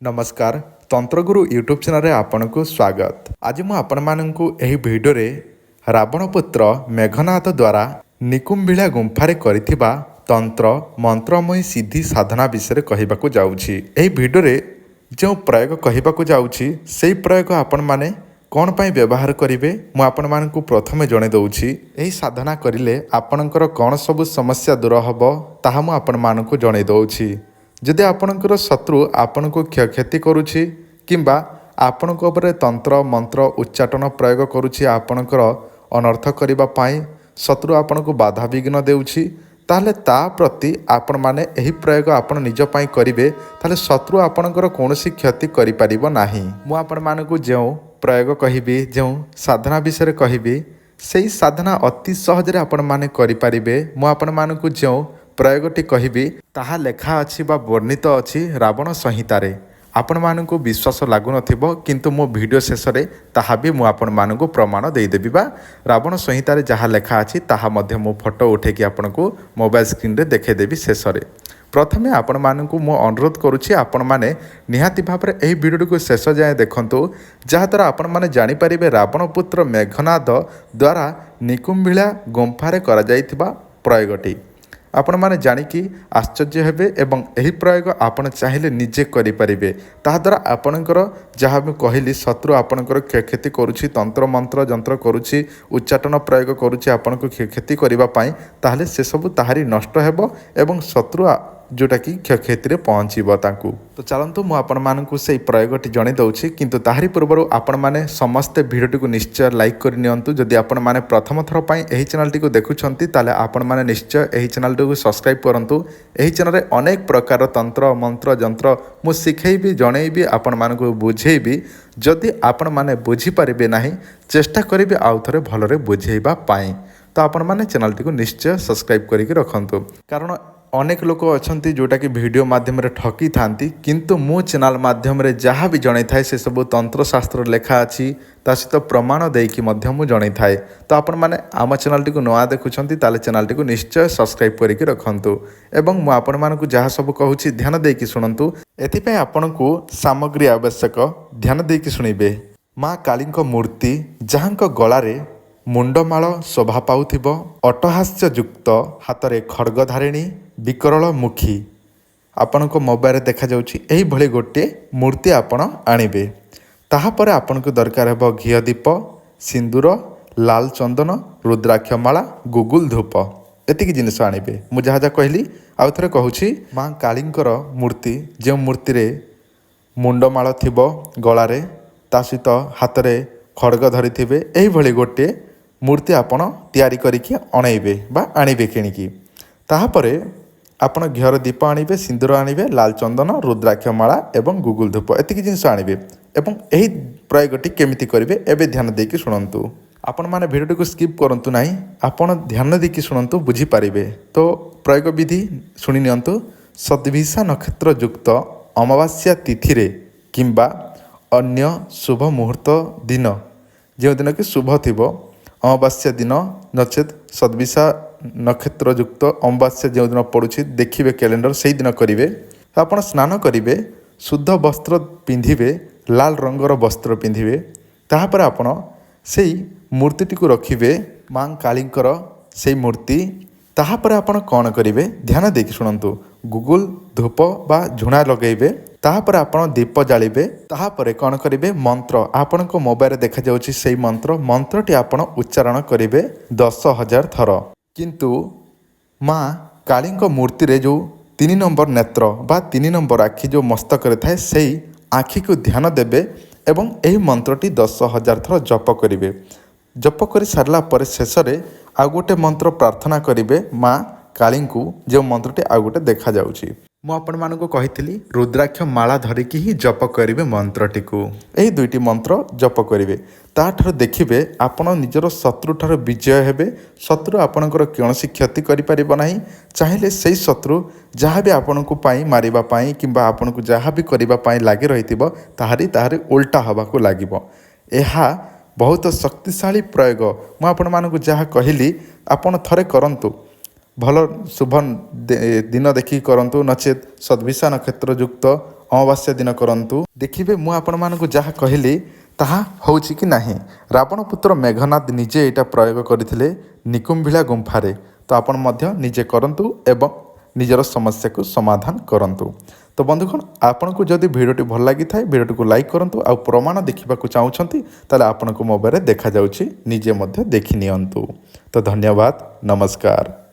ନମସ୍କାର, ତନ୍ତ୍ରଗୁରୁ ୟୁଟ୍ୟୁବ୍ ଚ୍ୟାନେଲରେ ଆପଣଙ୍କୁ ସ୍ୱାଗତ। ଆଜି ମୁଁ ଆପଣମାନଙ୍କୁ ଏହି ଭିଡ଼ିଓରେ ରାବଣ ପୁତ୍ର ମେଘନାଦ ଦ୍ୱାରା ନିକୁମ୍ଭିଳା ଗୁମ୍ଫାରେ କରିଥିବା ତନ୍ତ୍ର ମନ୍ତ୍ରମୟୀ ସିଦ୍ଧି ସାଧନା ବିଷୟରେ କହିବାକୁ ଯାଉଛି। ଏହି ଭିଡ଼ିଓରେ ଯେଉଁ ପ୍ରୟୋଗ କହିବାକୁ ଯାଉଛି, ସେଇ ପ୍ରୟୋଗ ଆପଣମାନେ କ'ଣ ପାଇଁ ବ୍ୟବହାର କରିବେ, ମୁଁ ଆପଣମାନଙ୍କୁ ପ୍ରଥମେ ଜଣାଇ ଦେଉଛି। ଏହି ସାଧନା କରିଲେ ଆପଣଙ୍କର କ'ଣ ସବୁ ସମସ୍ୟା ଦୂର ହେବ, ତାହା ମୁଁ ଆପଣମାନଙ୍କୁ ଜଣାଇ ଦେଉଛି। ଯଦି ଆପଣଙ୍କର ଶତ୍ରୁ ଆପଣଙ୍କୁ କ୍ଷୟକ୍ଷତି କରୁଛି କିମ୍ବା ଆପଣଙ୍କ ଉପରେ ତନ୍ତ୍ର ମନ୍ତ୍ର ଉଚ୍ଚାଟନ ପ୍ରୟୋଗ କରୁଛି, ଆପଣଙ୍କର ଅନର୍ଥ କରିବା ପାଇଁ ଶତ୍ରୁ ଆପଣଙ୍କୁ ବାଧାବିଘ୍ନ ଦେଉଛି, ତାହେଲେ ତା ପ୍ରତି ଆପଣମାନେ ଏହି ପ୍ରୟୋଗ ଆପଣ ନିଜ ପାଇଁ କରିବେ, ତାହେଲେ ଶତ୍ରୁ ଆପଣଙ୍କର କୌଣସି କ୍ଷତି କରିପାରିବ ନାହିଁ। ମୁଁ ଆପଣମାନଙ୍କୁ ଯେଉଁ ପ୍ରୟୋଗ କହିବି, ଯେଉଁ ସାଧନା ବିଷୟରେ କହିବି, ସେଇ ସାଧନା ଅତି ସହଜରେ ଆପଣମାନେ କରିପାରିବେ। ମୁଁ ଆପଣମାନଙ୍କୁ ଯେଉଁ ପ୍ରୟୋଗଟି କହିବି, ତାହା ଲେଖା ଅଛି ବା ବର୍ଣ୍ଣିତ ଅଛି ରାବଣ ସଂହିତାରେ। ଆପଣମାନଙ୍କୁ ବିଶ୍ୱାସ ଲାଗୁନଥିବ, କିନ୍ତୁ ମୋ ଭିଡ଼ିଓ ଶେଷରେ ତାହା ବି ମୁଁ ଆପଣମାନଙ୍କୁ ପ୍ରମାଣ ଦେଇଦେବି ବା ରାବଣ ସଂହିତାରେ ଯାହା ଲେଖା ଅଛି, ତାହା ମଧ୍ୟ ମୁଁ ଫଟୋ ଉଠେଇକି ଆପଣଙ୍କୁ ମୋବାଇଲ ସ୍କ୍ରିନ୍ରେ ଦେଖାଇଦେବି ଶେଷରେ। ପ୍ରଥମେ ଆପଣମାନଙ୍କୁ ମୁଁ ଅନୁରୋଧ କରୁଛି, ଆପଣମାନେ ନିହାତି ଭାବରେ ଏହି ଭିଡ଼ିଓଟିକୁ ଶେଷ ଯାଏଁ ଦେଖନ୍ତୁ, ଯାହାଦ୍ୱାରା ଆପଣମାନେ ଜାଣିପାରିବେ ରାବଣ ପୁତ୍ର ମେଘନାଦ ଦ୍ୱାରା ନିକୁମ୍ଭିଳା ଗୁମ୍ଫାରେ କରାଯାଇଥିବା ପ୍ରୟୋଗଟି। ଆପଣମାନେ ଜାଣିକି ଆଶ୍ଚର୍ଯ୍ୟ ହେବେ ଏବଂ ଏହି ପ୍ରୟୋଗ ଆପଣ ଚାହିଁଲେ ନିଜେ କରିପାରିବେ। ତାହାଦ୍ୱାରା ଆପଣଙ୍କର ଯାହା ମୁଁ କହିଲି, ଶତ୍ରୁ ଆପଣଙ୍କର କ୍ଷୟକ୍ଷତି କରୁଛି, ତନ୍ତ୍ର ମନ୍ତ୍ର ଯନ୍ତ୍ର କରୁଛି, ଉଚ୍ଚାଟନ ପ୍ରୟୋଗ କରୁଛି ଆପଣଙ୍କୁ କ୍ଷୟକ୍ଷତି କରିବା ପାଇଁ, ତାହେଲେ ସେସବୁ ତାହାରି ନଷ୍ଟ ହେବ ଏବଂ ଶତ୍ରୁ ଯେଉଁଟାକି କ୍ଷୟକ୍ଷତିରେ ପହଞ୍ଚିବ ତାଙ୍କୁ। ତ ଚାଲନ୍ତୁ, ମୁଁ ଆପଣମାନଙ୍କୁ ସେଇ ପ୍ରୟୋଗଟି ଜଣାଇ ଦେଉଛି। କିନ୍ତୁ ତାହାରି ପୂର୍ବରୁ ଆପଣମାନେ ସମସ୍ତେ ଭିଡ଼ିଓଟିକୁ ନିଶ୍ଚୟ ଲାଇକ୍ କରି ନିଅନ୍ତୁ। ଯଦି ଆପଣମାନେ ପ୍ରଥମ ଥର ପାଇଁ ଏହି ଚ୍ୟାନେଲଟିକୁ ଦେଖୁଛନ୍ତି, ତାହେଲେ ଆପଣମାନେ ନିଶ୍ଚୟ ଏହି ଚ୍ୟାନେଲଟିକୁ ସବସ୍କ୍ରାଇବ୍ କରନ୍ତୁ। ଏହି ଚ୍ୟାନେଲରେ ଅନେକ ପ୍ରକାର ତନ୍ତ୍ର ମନ୍ତ୍ର ଯନ୍ତ୍ର ମୁଁ ଶିଖେଇବି, ଜଣେଇବି, ଆପଣମାନଙ୍କୁ ବୁଝେଇବି। ଯଦି ଆପଣମାନେ ବୁଝିପାରିବେ ନାହିଁ, ଚେଷ୍ଟା କରିବି ଆଉ ଥରେ ଭଲରେ ବୁଝେଇବା ପାଇଁ। ତ ଆପଣମାନେ ଚ୍ୟାନେଲଟିକୁ ନିଶ୍ଚୟ ସବସ୍କ୍ରାଇବ୍ କରିକି ରଖନ୍ତୁ, କାରଣ ଅନେକ ଲୋକ ଅଛନ୍ତି ଯେଉଁଟାକି ଭିଡ଼ିଓ ମାଧ୍ୟମରେ ଠକିଥାନ୍ତି। କିନ୍ତୁ ମୁଁ ଚ୍ୟାନେଲ୍ ମାଧ୍ୟମରେ ଯାହା ବି ଜଣାଇଥାଏ, ସେସବୁ ତନ୍ତ୍ରଶାସ୍ତ୍ର ଲେଖା ଅଛି, ତା ସହିତ ପ୍ରମାଣ ଦେଇକି ମଧ୍ୟ ମୁଁ ଜଣାଇଥାଏ। ତ ଆପଣମାନେ ଆମ ଚ୍ୟାନେଲଟିକୁ ନୂଆ ଦେଖୁଛନ୍ତି, ତାହେଲେ ଚ୍ୟାନେଲଟିକୁ ନିଶ୍ଚୟ ସବସ୍କ୍ରାଇବ୍ କରିକି ରଖନ୍ତୁ ଏବଂ ମୁଁ ଆପଣମାନଙ୍କୁ ଯାହା ସବୁ କହୁଛି, ଧ୍ୟାନ ଦେଇକି ଶୁଣନ୍ତୁ। ଏଥିପାଇଁ ଆପଣଙ୍କୁ ସାମଗ୍ରୀ ଆବଶ୍ୟକ, ଧ୍ୟାନ ଦେଇକି ଶୁଣିବେ। ମା କାଳୀଙ୍କ ମୂର୍ତ୍ତି, ଯାହାଙ୍କ ଗଳାରେ ମୁଣ୍ଡମାଳ ଶୋଭା ପାଉଥିବ, ଅଟ୍ଟହାସ୍ୟଯୁକ୍ତ, ହାତରେ ଖଡ଼୍ଗଧାରିଣୀ, ବିକରଳ ମୁଖୀ, ଆପଣଙ୍କ ମୋବାଇଲରେ ଦେଖାଯାଉଛି, ଏହିଭଳି ଗୋଟିଏ ମୂର୍ତ୍ତି ଆପଣ ଆଣିବେ। ତାହାପରେ ଆପଣଙ୍କୁ ଦରକାର ହେବ ଘିଅ ଦୀପ, ସିନ୍ଦୁର, ଲାଲ ଚନ୍ଦନ, ରୁଦ୍ରାକ୍ଷ ମାଳା, ଗୁଗୁଲ ଧୂପ। ଏତିକି ଜିନିଷ ଆଣିବେ। ମୁଁ ଯାହା ଯାହା କହିଲି, ଆଉ ଥରେ କହୁଛି। ମା କାଳୀଙ୍କର ମୂର୍ତ୍ତି, ଯେଉଁ ମୂର୍ତ୍ତିରେ ମୁଣ୍ଡମାଳ ଥିବ ଗଳାରେ, ତା ସହିତ ହାତରେ ଖଡ଼ଗ ଧରିଥିବେ, ଏହିଭଳି ଗୋଟିଏ ମୂର୍ତ୍ତି ଆପଣ ତିଆରି କରିକି ଅଣେଇବେ ବା ଆଣିବେ କିଣିକି। ତାହାପରେ ଆପଣ ଘିଅର ଦୀପ ଆଣିବେ, ସିନ୍ଦୁର ଆଣିବେ, ଲାଲ ଚନ୍ଦନ, ରୁଦ୍ରାକ୍ଷ ମାଳା ଏବଂ ଗୁଗୁଲ ଧୂପ, ଏତିକି ଜିନିଷ ଆଣିବେ। ଏବଂ ଏହି ପ୍ରୟୋଗଟି କେମିତି କରିବେ, ଏବେ ଧ୍ୟାନ ଦେଇକି ଶୁଣନ୍ତୁ। ଆପଣମାନେ ଭିଡ଼ିଓଟିକୁ ସ୍କିପ୍ କରନ୍ତୁ ନାହିଁ, ଆପଣ ଧ୍ୟାନ ଦେଇକି ଶୁଣନ୍ତୁ, ବୁଝିପାରିବେ। ତ ପ୍ରୟୋଗ ବିଧି ଶୁଣି ନିଅନ୍ତୁ। ଶତଭିଷା ନକ୍ଷତ୍ର ଯୁକ୍ତ ଅମାବାସ୍ୟା ତିଥିରେ କିମ୍ବା ଅନ୍ୟ ଶୁଭ ମୁହୂର୍ତ୍ତ ଦିନ, ଯେଉଁଦିନ କି ଶୁଭ ଥିବ, ଅମାବାସ୍ୟା ଦିନ ନଚେତ୍ ଶତଭିଷା ନକ୍ଷତ୍ର ଯୁକ୍ତ ଅମାବାସ୍ୟା ଯେଉଁଦିନ ପଡ଼ୁଛି, ଦେଖିବେ କ୍ୟାଲେଣ୍ଡର, ସେଇଦିନ କରିବେ। ତ ଆପଣ ସ୍ନାନ କରିବେ, ଶୁଦ୍ଧ ବସ୍ତ୍ର ପିନ୍ଧିବେ, ଲାଲ ରଙ୍ଗର ବସ୍ତ୍ର ପିନ୍ଧିବେ। ତାହାପରେ ଆପଣ ସେଇ ମୂର୍ତ୍ତିଟିକୁ ରଖିବେ, ମା କାଳୀଙ୍କର ସେଇ ମୂର୍ତ୍ତି। ତାହାପରେ ଆପଣ କ'ଣ କରିବେ, ଧ୍ୟାନ ଦେଇକି ଶୁଣନ୍ତୁ। ଗୁଗୁଲ ଧୂପ ବା ଝୁଣା ଲଗାଇବେ। ତାହାପରେ ଆପଣ ଦୀପ ଜାଳିବେ। ତାହାପରେ କ'ଣ କରିବେ? ମନ୍ତ୍ର, ଆପଣଙ୍କ ମୋବାଇଲରେ ଦେଖାଯାଉଛି ସେଇ ମନ୍ତ୍ର, ମନ୍ତ୍ରଟି ଆପଣ ଉଚ୍ଚାରଣ କରିବେ 10,000 ଥର। କିନ୍ତୁ ମା କାଳୀଙ୍କ ମୂର୍ତ୍ତିରେ ଯେଉଁ 3 ନମ୍ବର ନେତ୍ର ବା 3 ନମ୍ବର ଆଖି ଯେଉଁ ମସ୍ତକରେ ଥାଏ, ସେଇ ଆଖିକୁ ଧ୍ୟାନ ଦେବେ ଏବଂ ଏହି ମନ୍ତ୍ରଟି 10,000 ଥର ଜପ କରିବେ। ଜପ କରି ସାରିଲା ପରେ ଶେଷରେ ଆଉ ଗୋଟେ ମନ୍ତ୍ର ପ୍ରାର୍ଥନା କରିବେ ମା କାଳୀଙ୍କୁ, ଯେଉଁ ମନ୍ତ୍ରଟି ଆଉ ଗୋଟେ ଦେଖାଯାଉଛି। ମୁଁ ଆପଣମାନଙ୍କୁ କହିଥିଲି, ରୁଦ୍ରାକ୍ଷ ମାଳା ଧରିକି ହିଁ ଜପ କରିବେ ମନ୍ତ୍ରଟିକୁ। ଏହି ଦୁଇଟି ମନ୍ତ୍ର ଜପ କରିବେ। ତାଠାରୁ ଦେଖିବେ ଆପଣ ନିଜର ଶତ୍ରୁଠାରୁ ବିଜୟ ହେବେ। ଶତ୍ରୁ ଆପଣଙ୍କର କୌଣସି କ୍ଷତି କରିପାରିବ ନାହିଁ। ଚାହିଁଲେ ସେଇ ଶତ୍ରୁ ଯାହା ବି ଆପଣଙ୍କୁ ପାଇଁ ମାରିବା ପାଇଁ କିମ୍ବା ଆପଣଙ୍କୁ ଯାହା ବି କରିବା ପାଇଁ ଲାଗି ରହିଥିବ, ତାହାରି ତାହାରି ଓଲଟା ହେବାକୁ ଲାଗିବ। ଏହା ବହୁତ ଶକ୍ତିଶାଳୀ ପ୍ରୟୋଗ। ମୁଁ ଆପଣମାନଙ୍କୁ ଯାହା କହିଲି, ଆପଣ ଥରେ କରନ୍ତୁ। ଭଲ ଶୁଭ ଦିନ ଦେଖିକି କରନ୍ତୁ, ନଚେତ୍ ଶତଭିଷା ନକ୍ଷତ୍ର ଯୁକ୍ତ ଅମାବାସ୍ୟା ଦିନ କରନ୍ତୁ। ଦେଖିବେ ମୁଁ ଆପଣମାନଙ୍କୁ ଯାହା କହିଲି ତାହା ହେଉଛି କି ନାହିଁ। ରାବଣ ପୁତ୍ର ମେଘନାଦ ନିଜେ ଏଇଟା ପ୍ରୟୋଗ କରିଥିଲେ ନିକୁମ୍ଭିଳା ଗୁମ୍ଫାରେ। ତ ଆପଣ ମଧ୍ୟ ନିଜେ କରନ୍ତୁ ଏବଂ ନିଜର ସମସ୍ୟାକୁ ସମାଧାନ କରନ୍ତୁ। ତ ବନ୍ଧୁଗଣ, ଆପଣଙ୍କୁ ଯଦି ଭିଡ଼ିଓଟି ଭଲ ଲାଗିଥାଏ, ଭିଡ଼ିଓଟିକୁ ଲାଇକ୍ କରନ୍ତୁ। ଆଉ ପ୍ରମାଣ ଦେଖିବାକୁ ଚାହୁଁଛନ୍ତି, ତାହେଲେ ଆପଣଙ୍କୁ ମୋବାଇଲରେ ଦେଖାଯାଉଛି, ନିଜେ ମଧ୍ୟ ଦେଖି ନିଅନ୍ତୁ। ତ ଧନ୍ୟବାଦ, ନମସ୍କାର।